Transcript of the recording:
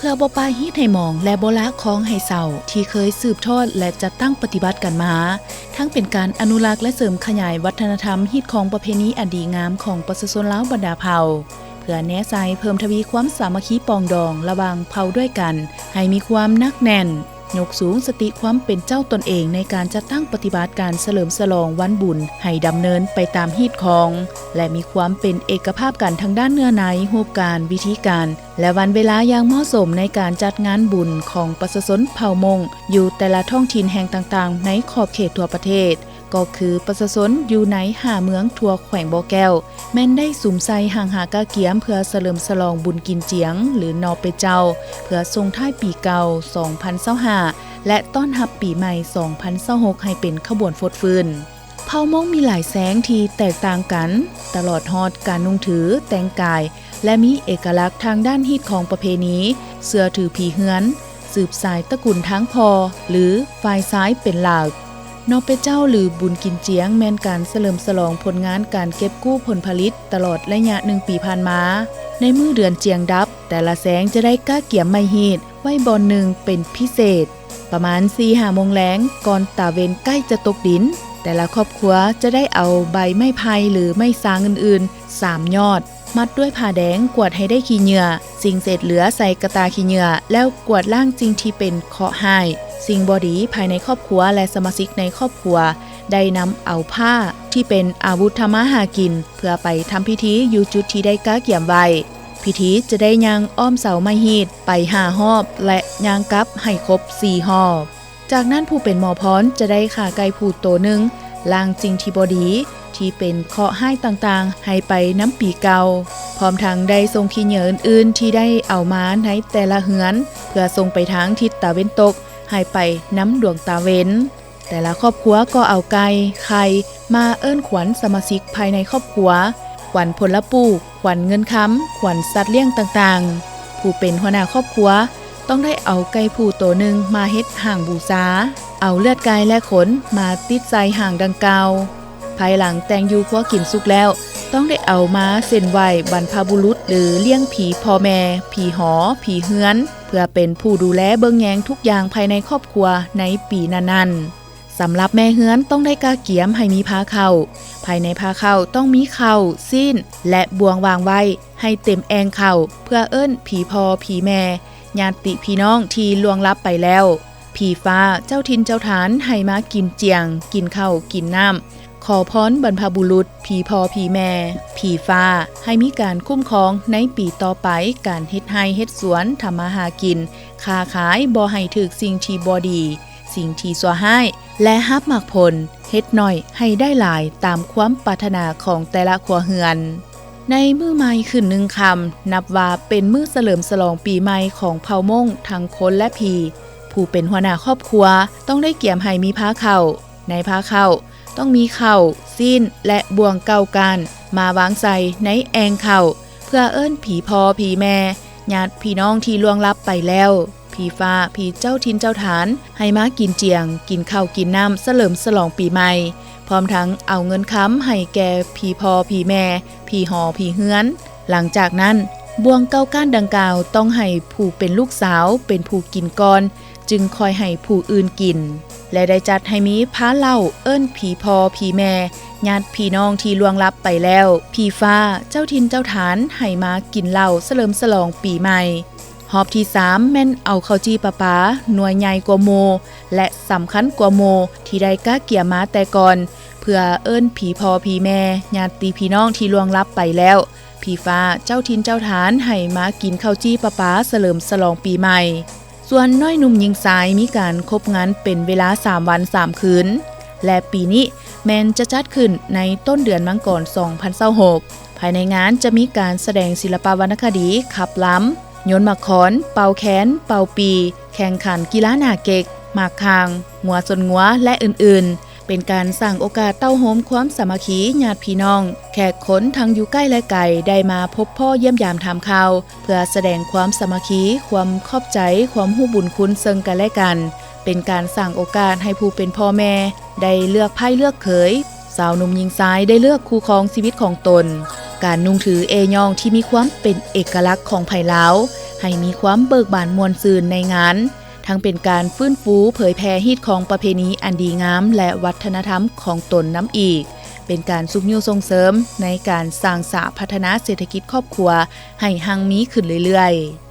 ພື່ອບໍ່ປະຮີດໃຫ້ໝອງ ແລະ ບໍ່ລະຄອງໃຫ້ເຊົາ ທີ່ເຄີຍສືບທອດ ແລະ ຈັດຕັ້ງປະຕິບັດກັນມາ, ທັງເປັນການອະນຸລັກ ແລະ ເສີມຂະຫຍາຍວັດທະນະທຳຮີດຄອງປະເພນີອັນດີງາມຂອງປະຊາຊົນລາວບັນດາເຜົ່າ, ເພື່ອແນໃສ່ເພີ່ມທະວີຄວາມສາມັກຄີປອງດອງລະຫວ່າງເຜົ່າດ້ວຍກັນ ໃຫ້ມີຄວາມໜັກແໜ້ນ, ຍົກສູງສະຕິຄວາມເປັນເຈົ້າຕົນເອງໃນການຈັດຕັ້ງປະຕິບັດການສະເຫຼີມສະຫຼອງວັນບຸນໃຫ້ດຳເນີນໄປຕາມຮີດຄອງ ແລະ ມີຄວາມເປັນເອກະພາບກັນທາງດ້ານເນື້ອໃນ, ຮູບການ, ວິທີການ ແລະ ວັນເວລາຢ່າງເໝາະສົມໃນການຈັດງານບຸນຂອງປະຊາຊົນເຜົ່າມົ້ງຢູ່ແຕ່ລະທ້ອງຖິ່ນແຫ່ງຕ່າງໆໃນຂອບເຂດທົ່ວປະເທດ, ກໍຄືປະຊາຊົນຢູ່ໃນຫ້າເມືອງທົ່ວແຂວງບໍ່ແກ້ວ ແມ່ນໄດ້ສຸມໃສ່ຫ້າງຫາກະກຽມເພື່ອສະເຫຼີມສະຫຼອງບຸນກິນຈຽງ ຫຼື ນໍເປເຈົ້າ ເພື່ອສົ່ງທ້າຍປີເກົ່າສອງພັນຊາວຫ້າ ແລະ ຕ້ອນຮັບປີໃໝ່ສອງພັນຊາວຫົກໃຫ້ເປັນຂະບວນຟົດຟື້ນ. ເຜົ່າມົ້ງມີຫຼາຍແຊງທີ່ແຕກຕ່າງກັນ, ຕະຫຼອດຮອດການນຸ່ງຖື, ແຕ່ງກາຍ ແລະ ມີເອກະລັກທາງດ້ານຮີດຄອງປະເພນີ, ເຊື່ອຖືຜີເຮືອນ, ສືບສາຍຕະກຸນທາງພໍ່ ຫຼື ຝ່າຍຊາຍເປັນຫຼັກ. ນໍເປເຈົ້າ ຫຼື ບຸນກິນຈຽງ ແມ່ນການສະເຫຼີມສະຫຼອງຜົນງານການເກັບກູ້ຜົນຜະລິດຕະຫຼອດໄລຍະໜຶ່ງປີຜ່ານມາ. ໃນມື້ເດືອນຈຽງດັບ, ແຕ່ລະແຊງຈະໄດ້ກະກຽມໄມ້ຮີດໄວ້ບ່ອນໜຶ່ງເປັນພິເສດ. ປະມານສີ່ຫ້າໂມງແລງ, ກ່ອນຕາເວັນໃກ້ຈະຕົກດິນ, ແຕ່ລະຄອບຄົວຈະໄດ້ເອົາໃບໄມ້ໄຜ່ ຫຼື ໄມ້ຊາງອື່ນໆ ສາມຍອດ, ມັດດ້ວຍຜ້າແດງ, ກວາດໃຫ້ໄດ້ຂີ້ເຫຍື້ອ, ສິ່ງເສດເຫຼືອໃສ່ກະຕ່າຂີ້ເຫຍື້ອ ແລ້ວກວາດລ້າງສິ່ງທີ່ເປັນເຄາະຮ້າຍ, ສິ່ງບໍ່ດີພາຍໃນຄອບຄົວ ແລະ ສະມາຊິກໃນຄອບຄົວ ໄດ້ນຳເອົາຜ້າທີ່ເປັນອາວຸດທຳມາຫາກິນ ເພື່ອໄປທຳພິທີຢູ່ຈຸດທີ່ໄດ້ກະກຽມໄວ້. ພິທີຈະໄດ້ຍ່າງອ້ອມເສົາໄມ້ຮີດໄປຫ້າຮອບ ແລະ ຍ່າງກັບໃຫ້ຄົບສີ່ຮອບ. ຈາກນັ້ນຜູ້ເປັນໝໍພອນຈະໄດ້ຂ້າໄກ່ຜູ້ໂຕໜຶ່ງ, ລ້າງສິ່ງທີ່ບໍ່ດີ, ທີ່ເປັນເຄາະຮ້າຍຕ່າງໆ ໃຫ້ໄປນຳປີເກົ່າ, ພ້ອມທັງໄດ້ສົ່ງຂີ້ເຫຍື້ອອື່ນໆທີ່ໄດ້ເອົາມາໃນແຕ່ລະເຮືອນ ເພື່ອສົ່ງໄປທາງທິດຕາເວັນຕົກ ໃຫ້ໄປນຳດວງຕາເວັນ. ແຕ່ລະຄອບຄົວກໍເອົາໄກ່, ໄຂ່ ມາເອີ້ນຂວັນສະມາຊິກພາຍໃນຄອບຄົວ, ຂວັນຜົນລະປູກ, ຂວັນເງິນຄຳ, ຂວັນສັດລ້ຽງຕ່າງໆ. ຜູ້ເປັນຫົວໜ້າຄອບຄົວຕ້ອງໄດ້ເອົາໄກ່ຜູ້ໂຕໜຶ່ງມາເຮັດຫາງບູຊາ, ເອົາເລືອດໄກ່ ແລະ ຂົນມາຕິດໃສ່ຫາງດັ່ງກ່າວ. ພາຍຫຼັງແຕ່ງຢູ່ຄົວກິນສຸກແລ້ວ, ຕ້ອງໄດ້ເອົາມາເສັ້ນໄຫວ້ບັນພະບຸລຸດ ຫຼື ລ້ຽງຜີພໍ່ແມ່, ຜີຫໍ, ຜີເຮືອນ, ເພື່ອເປັນຜູ້ດູແລເບິ່ງແຍງທຸກຢ່າງພາຍໃນຄອບຄົວໃນປີນັ້ນໆ. ສຳລັບແມ່ເຮືອນຕ້ອງໄດ້ກະກຽມໃຫ້ມີພາເຂົ້າ. ພາຍໃນພາເຂົ້າຕ້ອງມີເຂົ້າ, ຊີ້ນ ແລະ ບ່ວງວາງໄວ້ໃຫ້ເຕັມແອ່ງເຂົ້າ ເພື່ອເອີ້ນຜີພໍ່ຜີແມ່, ຍາດຕິພີ່ນ້ອງທີ່ລ່ວງລັບໄປແລ້ວ, ຜີຟ້າ, ເຈົ້າຖິ່ນເຈົ້າຖານໃຫ້ມາກິນຈຽງ, ກິນເຂົ້າ, ກິນນ້ຳ, ຂໍພອນບັນພະບຸລຸດ, ຜີພໍ່ຜີແມ່, ຜີຟ້າ, ໃຫ້ມີການຄຸ້ມຄອງໃນປີຕໍ່ໄປ, ການເຮັດໄຮ່ເຮັດສວນ, ທຳມາຫາກິນ, ຄ້າຂາຍ, ບໍ່ໃຫ້ຖືກສິ່ງທີ່ບໍ່ດີ, ສິ່ງທີ່ຊົ່ວຮ້າຍ ແລະ ຮັບໝາກຜົນ, ເຮັດໜ້ອຍໃຫ້ໄດ້ຫຼາຍຕາມຄວາມປາດຖະໜາຂອງແຕ່ລະຄົວເຮືອນ. ໃນມື້ໃໝ່ຂຶ້ນໜຶ່ງຄ່ຳ ນັບວ່າເປັນມື້ສະເຫຼີມສະຫຼອງປີໃໝ່ຂອງເຜົ່າມົ້ງທັງຄົນ ແລະ ຜີ. ຜູ້ເປັນຫົວໜ້າຄອບຄົວຕ້ອງໄດ້ກຽມໃຫ້ມີພາເຂົ້າ. ໃນພາເຂົ້າຕ້ອງມີເຂົ້າ, ຊີ້ນ ແລະ ບ່ວງເກົ້າກ້ານມາວາງໃສ່ໃນແອ່ງເຂົ້າ ເພື່ອເອີ້ນຜີພໍ່ຜີແມ່, ຍາດພີ່ນ້ອງທີ່ລ່ວງລັບໄປແລ້ວ. ຜີຟ້າ, ຜີເຈົ້າຖິ່ນເຈົ້າຖານ ໃຫ້ມາກິນຈຽງ, ກິນເຂົ້າກິນນ້ຳສະເຫຼີມສະຫຼອງປີໃໝ່, ພ້ອມທັງເອົາເງິນຄຳໃຫ້ແກ່ຜີພໍ່ຜີແມ່, ຜີຫໍຜີເຮືອນ. ຫຼັງຈາກນັ້ນ, ບ່ວງເກົ້າກ້ານດັ່ງກ່າວຕ້ອງໃຫ້ຜູ້ເປັນລູກສາວເປັນຜູ້ກິນກ່ອນ, ຈຶ່ງຄ່ອຍໃຫ້ຜູ້ອື່ນກິນ ແລະ ໄດ້ຈັດໃຫ້ມີພາເຫຼົ້າເອີ້ນຜີພໍ່ຜີແມ່, ຍາດພີ່ນ້ອງທີ່ລ່ວງລັບໄປແລ້ວ, ຜີຟ້າ, ເຈົ້າຖິ່ນເຈົ້າຖານ ໃຫ້ມາກິນເຫຼົ້າສະເຫຼີມສະຫຼອງປີໃໝ່. ຮອບທີສາມແມ່ນເອົາເຂົ້າຈີ່ປາປາໜ່ວຍໃຫຍ່ກວ່າໝູ່ ແລະ ສຳຄັນກວ່າໝູ່ທີ່ໄດ້ກະກຽມມາແຕ່ກ່ອນ ເພື່ອເອີ້ນຜີພໍ່ຜີແມ່, ຍາດຕິພີ່ນ້ອງທີ່ລ່ວງລັບໄປແລ້ວ, ຜີຟ້າ, ເຈົ້າຖິ່ນເຈົ້າຖານ ໃຫ້ມາກິນເຂົ້າຈີ່ປາປາສະເຫຼີມສະຫຼອງປີໃໝ່. ສ່ວນນ້ອຍໜຸ່ມຍິງຊາຍມີການຄົບງານເປັນເວລາສາມວັນສາມຄືນ ແລະ ປີນີ້ແມ່ນຈະຈັດຂຶ້ນໃນຕົ້ນເດືອນມັງກອນສອງພັນຊາວຫົກ. ພາຍໃນງານຈະມີການສະແດງສິລະປະວັນນະຄະດີ, ຂັບລຳ, ໂຍນໝາກຂອນ, ເປົ່າແຄນ, ເປົ່າປີ, ແຂ່ງຂັນກິລາໜາເກັກ, ໝາກຂ່າງ, ງົວຊົນງົວ ແລະ ອື່ນໆ. ເປັນການສ້າງໂອກາດເຕົ້າໂຮມຄວາມສາມັກຄີຍາດພີ່ນ້ອງ, ແຂກຄົນທັງຢູ່ໃກ້ ແລະ ໄກ ໄດ້ມາພົບພໍ້ຢ້ຽມຢາມຖາມຂ່າວ ເພື່ອສະແດງຄວາມສາມັກຄີ, ຄວາມຂອບໃຈ, ຄວາມຮູ້ບຸນຄຸນເຊິ່ງກັນ ແລະ ກັນ. ເປັນການສ້າງໂອກາດໃຫ້ຜູ້ເປັນພໍ່ແມ່ໄດ້ເລືອກໃພ້ເລືອກເຂີຍ, ຊາວໜຸ່ມຍິງຊາຍໄດ້ເລືອກຄູ່ຄອງຊີວິດຂອງຕົນ. ການນຸ່ງຖືເອຍ່ອງທີ່ມີຄວາມເປັນເອກະລັກຂອງໃຜລາວ, ໃຫ້ມີຄວາມເບີກບານມ່ວນຊື່ນໃນງານ, ທັງເປັນການຟື້ນຟູເຜີຍແຜ່ຮີດຄອງປະເພນີອັນດີງາມ ແລະ ວັດທະນະທຳຂອງຕົນນຳອີກ, ເປັນການຊຸກຍູ້ສົ່ງເສີມໃນການສ້າງສາພັດທະນາເສດຖະກິດຄອບຄົວໃຫ້ຮັ່ງມີຂຶ້ນເລື້ອຍໆ.